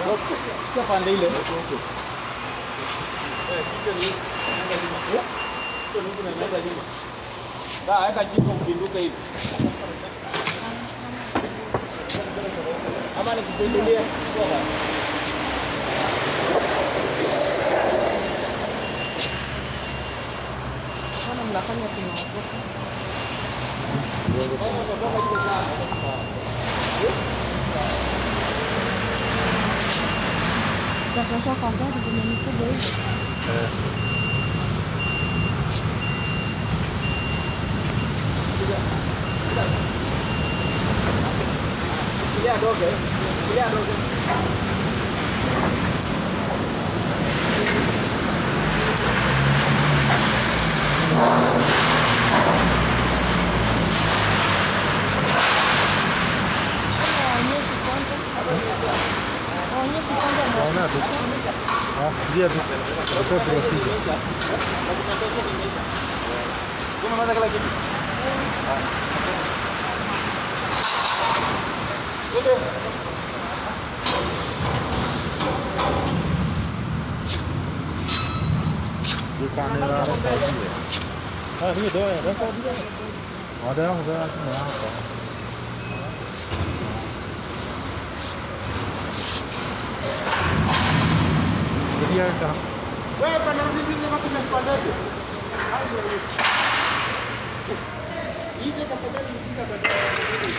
Sikia pande ile. Sasa weka chini upinduke hivi. Ama nikupindulie. Mbona mnafanya tunaogopa? Tutatosha kwa gari venye ni kubwa hivi. Shikilia doge. Shikilia doge. Mbona waonyeshi kwanza? Waonyeshi kwanza ndio Waona tu. wafikishe. Ah, ndio tu. Kwa procedure. Documentation imeisha. Umemaliza kila kitu? Twende. दुकानेदार फौजी है। हाँ, ये दो है, फौजी है। ऑर्डर हो गया तो नया होता है। बढ़िया काम। Wewe bwana, rudisha hizo kabisa kwa ndege. Hizo tafadhali rudisha baadaye.